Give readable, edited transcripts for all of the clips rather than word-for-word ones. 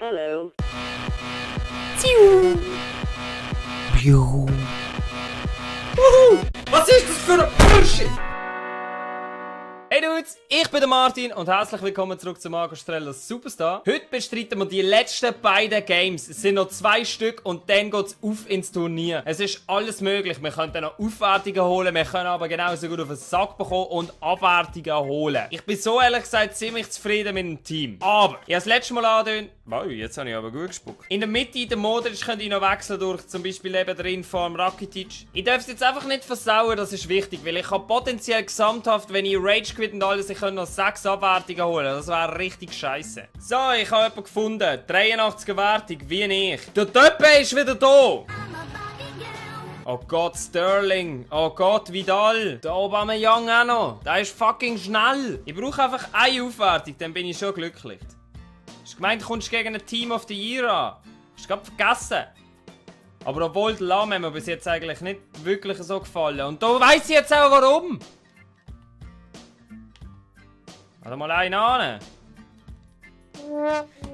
Hallo. Was ist das für ein Bullshit? Hey Dudes, ich bin der Martin und herzlich willkommen zurück zu Marco Streller Superstar. Heute bestreiten wir die letzten beiden Games. Es sind noch 2 Stück und dann geht es auf ins Turnier. Es ist alles möglich. Wir können dann noch Aufwertungen holen, wir können aber genauso gut auf den Sack bekommen und Abwertungen holen. Ich bin so ehrlich gesagt ziemlich zufrieden mit dem Team. Aber, ich habe das letzte Mal angedeutet. Wow, jetzt habe ich aber gut gespuckt. In der Mitte, der Modric, könnt ihr noch wechseln durch zum Beispiel eben der Inform Rakitic. Ich darf es jetzt einfach nicht versauen, das ist wichtig, weil ich habe potenziell gesamthaft, wenn ich Rage quit und alles, ich könnte noch 6 Abwertungen holen. Das wäre richtig scheiße. So, ich habe jemanden gefunden. 83er Wertung, wie ich. Der Töppe ist wieder da. Oh Gott, Sterling. Oh Gott, Vidal. Der Aubameyang auch noch. Der ist fucking schnell. Ich brauche einfach eine Aufwertung, dann bin ich schon glücklich. Hast du gemeint, du kommst gegen ein Team of the Year an? Hast du gerade vergessen. Aber obwohl der Lahm hat mir bis jetzt eigentlich nicht wirklich so gefallen. Und da weiss ich jetzt auch warum. Warte mal einen an.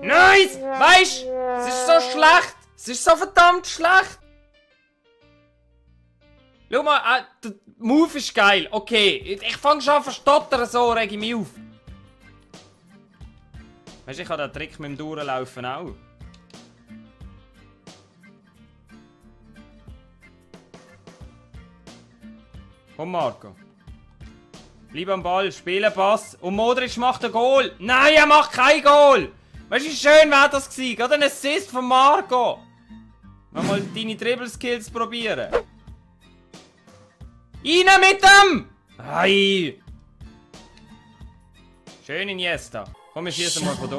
Nice! Weisst du, es ist so schlecht. Es ist so verdammt schlecht. Schau mal, der Move ist geil. Okay, ich fange schon an zu verstottern, so reg ich mich auf. Weißt du, ich habe den Trick mit dem Durchlaufen auch. Komm, Marco. Bleib am Ball, spiele Pass. Und Modric macht ein Goal. Nein, er macht kein Goal. Weißt du, wie schön wäre das gewesen? Gerade ein Assist von Marco. Mal deine Dribble-Skills probieren. Rein mit dem! Hey! Schön Iniesta. Komm, wir schießen mal von da.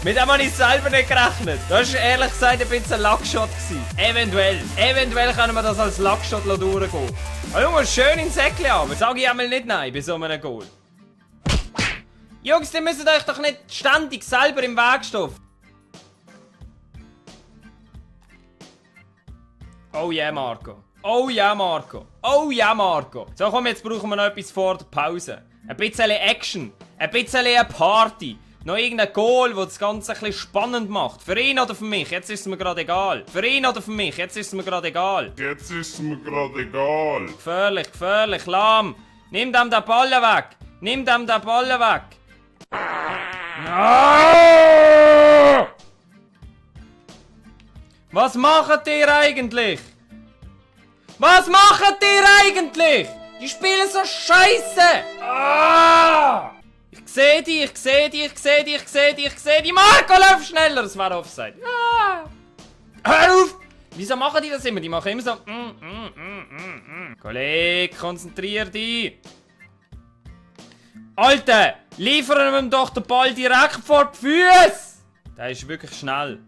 Mit dem habe ich selber nicht gerechnet. Das war ehrlich gesagt ein bisschen ein Luckshot. Eventuell können wir das als Luckshot durchgehen. Oh Junge, schön ins Säckchen haben. Sag ich einmal nicht nein bei so einem Goal. Jungs, ihr müsst euch doch nicht ständig selber im Weg stehen. Oh yeah, Marco. Oh yeah, Marco. Oh yeah, Marco. So, komm, jetzt brauchen wir noch etwas vor der Pause. Ein bisschen Action. Ein bisschen eine Party. Noch irgendein Goal, das das Ganze ein bisschen spannend macht. Für ihn oder für mich? Jetzt ist es mir gerade egal. Für ihn oder für mich? Jetzt ist es mir gerade egal. Jetzt ist es mir gerade egal. Gefährlich, gefährlich. Lahm. Nimm dem den Ball weg. Nimm dem den Ball weg. Ah! Was macht ihr eigentlich? Was macht ihr eigentlich? Die spielen so scheiße! Ah! Ich seh die, ich seh die, ich seh die, ich seh die, ich seh die. Marco, lauf schneller! Das war Offside. Ah! Hör auf! Wieso machen die das immer? Die machen immer so. Kollege, konzentrier dich! Alter, liefern wir ihm doch den Ball direkt vor die Füße! Der ist wirklich schnell.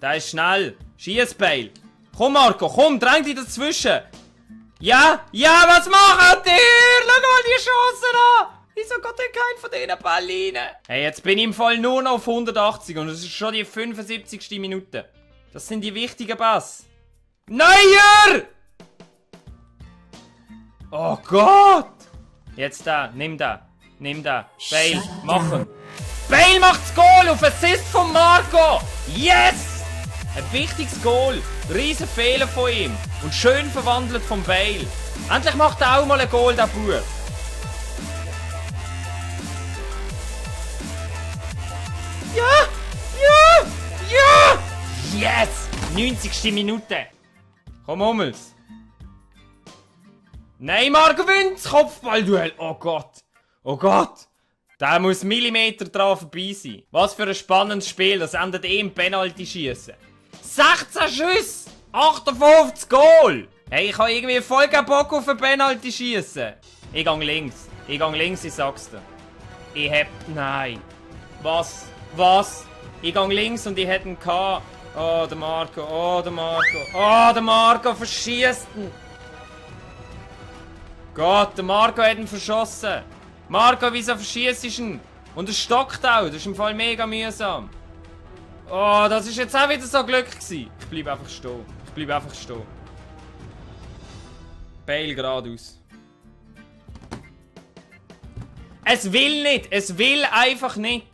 Der ist schnell. Schießbeil. Komm, Marco, komm, dräng dich dazwischen. Ja, ja, was macht ihr? Schau mal die Chancen an. Wieso geht denn kein von diesen Ball rein? Hey, jetzt bin ich im Fall nur noch auf 180 und es ist schon die 75. Minute. Das sind die wichtigen Pass. Neuer! Oh Gott! Jetzt da, nimm da. Nimm da. Bale, machen. Bale macht das Goal auf Assist von Marco. Yes! Ein wichtiges Goal. Riesen Fehler von ihm. Und schön verwandelt von Bale. Endlich macht er auch mal ein Goal, der Bub. Ja! Ja! Ja! Yes! 90. Minute. Komm, Hummels. Neymar gewinnt das Kopfballduell. Oh Gott. Oh Gott. Der muss Millimeter dran vorbei sein. Was für ein spannendes Spiel. Das endet im Penalty-Schießen. 16 Schüsse! 58 Goal! Hey, ich habe irgendwie voll keinen Bock auf ein Penalty-Schießen. Ich gang links. Ich gang links, ich sag's dir. Ich hab... Nein. Was? Was? Ich gang links und ich hätte ihn gehabt. Oh, der Marco. Oh, der Marco. Oh, der Marco verschießt ihn. Gott, der Marco hat ihn verschossen. Marco, wieso verschießt du ihn? Und er stockt auch. Das ist im Fall mega mühsam. Oh, das ist jetzt auch wieder so Glück gewesen. Ich bleib einfach stehen. Ich bleib einfach stehen. Bale geradeaus. Es will nicht. Es will einfach nicht.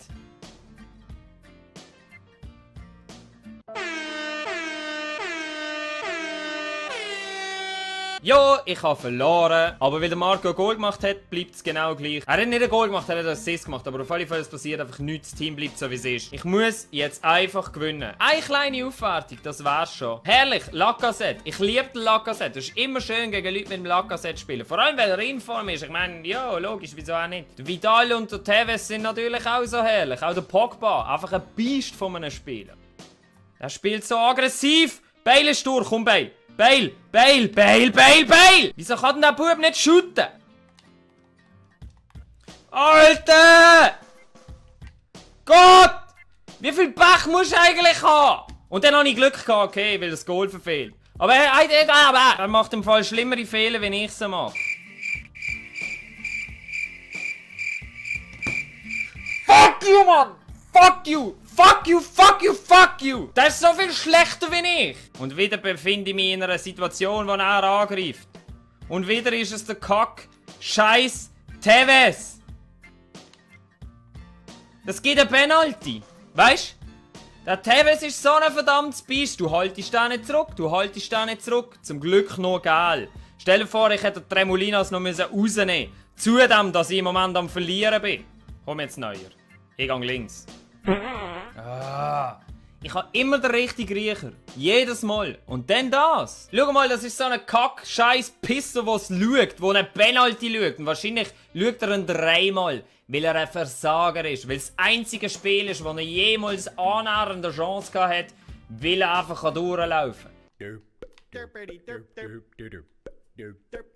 Ja, ich habe verloren. Aber weil der Marco ein Goal gemacht hat, bleibt es genau gleich. Er hat nicht ein Goal gemacht, er hat einen Assist gemacht. Aber auf jeden Fall, es passiert einfach nichts. Das Team bleibt so, wie es ist. Ich muss jetzt einfach gewinnen. Eine kleine Aufwertung, das wär's schon. Herrlich, Lacazette. Ich liebe den Lacazette. Es ist immer schön, gegen Leute mit dem Lacazette spielen. Vor allem, weil er in Form ist. Ich meine, ja, logisch, wieso auch nicht. Der Vidal und der Tevez sind natürlich auch so herrlich. Auch der Pogba. Einfach ein Biest von einem Spieler. Er spielt so aggressiv. Bale ist durch, komm Bale. Bale! Bale! Bale! Bale! Bale! Wieso kann denn der Bub nicht shooten? Alter! Gott! Wie viel Pech musst du eigentlich haben? Und dann habe ich Glück gehabt, okay, weil das Goal verfehlt. Aber er macht im Fall schlimmere Fehler, wenn ich sie mache. Fuck you, Mann! Fuck you! Fuck you, fuck you, fuck you! Der ist so viel schlechter wie ich! Und wieder befinde ich mich in einer Situation, wo er angreift. Und wieder ist es der Kack. Scheiß Tevez! Das gibt ein Penalty. Weißt du? Der Tevez ist so ein verdammtes Biest. Du haltest den nicht zurück. Du haltest den nicht zurück. Zum Glück nur geil. Stell dir vor, ich hätte den Tremolinas noch rausnehmen müssen. Zudem, dass ich im Moment am Verlieren bin. Komm jetzt neuer. Ich gehe links. Ich habe immer den richtigen Riecher. Jedes Mal. Und dann das. Schau mal, das ist so ein Kack-Scheiß-Pisser, der es schaut, der einen Penalty schaut. Und wahrscheinlich schaut er ihn 3-mal, weil er ein Versager ist. Weil es das einzige Spiel ist, wo er jemals annähernd eine Chance gehabt hat, weil er einfach durchlaufen kann.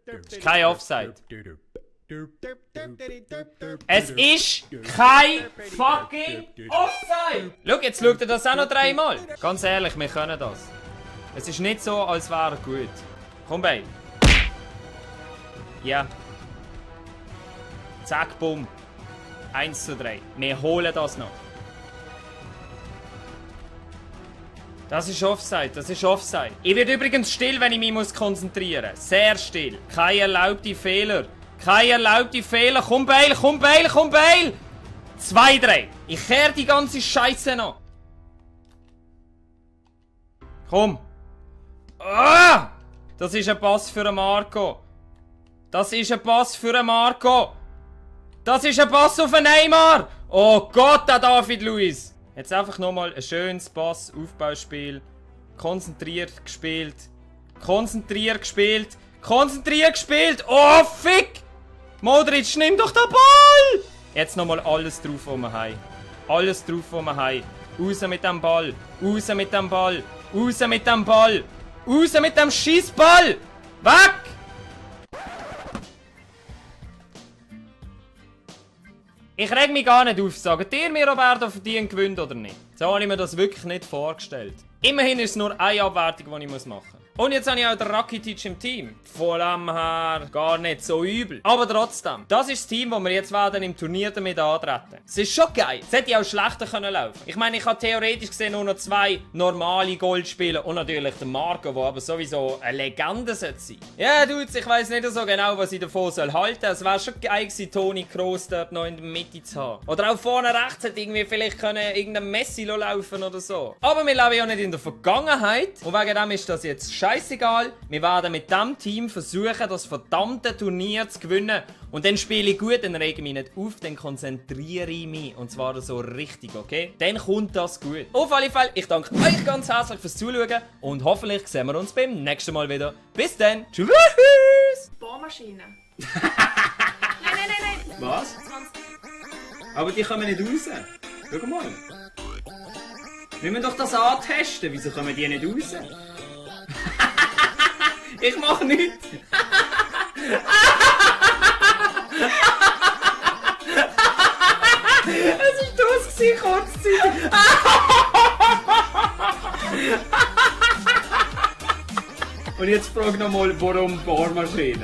Das ist kein Offside. Es ist kein fucking Offside! Schau, jetzt schaut er das auch noch 3-mal. Ganz ehrlich, wir können das. Es ist nicht so, als wäre er gut. Komm, Bale. Ja. Zack, bumm. 1:3. Wir holen das noch. Das ist Offside, das ist Offside. Ich werde übrigens still, wenn ich mich konzentrieren muss. Sehr still. Keine erlaubten Fehler. Keine erlaubten Fehler. Komm, Bale, komm, Bale, komm, Bale! 2-3. Ich kehre die ganze Scheiße noch. Komm. Ah! Das ist ein Pass für einen Marco. Das ist ein Pass für einen Marco. Das ist ein Pass auf einen Neymar. Oh Gott, der David Luiz. Jetzt einfach nochmal ein schönes Pass-Aufbauspiel. Konzentriert gespielt. Konzentriert gespielt. Konzentriert gespielt. Oh, fick! Modric, nimm doch den Ball! Jetzt nochmal alles drauf, was wir haben. Alles drauf, was wir haben. Raus mit dem Ball. Raus mit dem Ball. Raus mit dem Ball. Raus mit dem Schießball! Weg! Ich reg mich gar nicht auf. Sagt ihr mir, Roberto, verdient gewinnt oder nicht? So habe ich mir das wirklich nicht vorgestellt. Immerhin ist es nur eine Abwertung, die ich machen muss. Und jetzt habe ich auch den Rakitic im Team. Von dem her gar nicht so übel. Aber trotzdem, das ist das Team, das wir jetzt werden im Turnier damit antreten. Es ist schon geil. Es hätte auch schlechter können laufen. Ich meine, ich habe theoretisch gesehen nur noch 2 normale Goldspieler und natürlich den Marco, der aber sowieso eine Legende sein sollte. Ja, Dudes, ich weiss nicht so genau, was ich davon halten soll. Es wäre schon geil gewesen, Toni Kroos dort noch in der Mitte zu haben. Oder auch vorne rechts hätte irgendwie vielleicht können irgendein Messi laufen oder so. Aber wir leben ja nicht in der Vergangenheit. Und wegen dem ist das jetzt scheißegal. Wir werden mit diesem Team versuchen, das verdammte Turnier zu gewinnen. Und dann spiele ich gut, dann rege ich mich nicht auf, dann konzentriere ich mich. Und zwar so richtig, okay? Dann kommt das gut. Auf alle Fälle, ich danke euch ganz herzlich fürs Zuschauen. Und hoffentlich sehen wir uns beim nächsten Mal wieder. Bis dann. Tschüss. Bohrmaschine. Nein. Was? Aber die kommen nicht raus. Schau mal. Wir müssen doch das antesten. Wieso kommen die nicht raus? Ich mach nichts. Es ist das gewesen, kurzzeitig. Und jetzt frag noch mal, warum Bohrmaschine?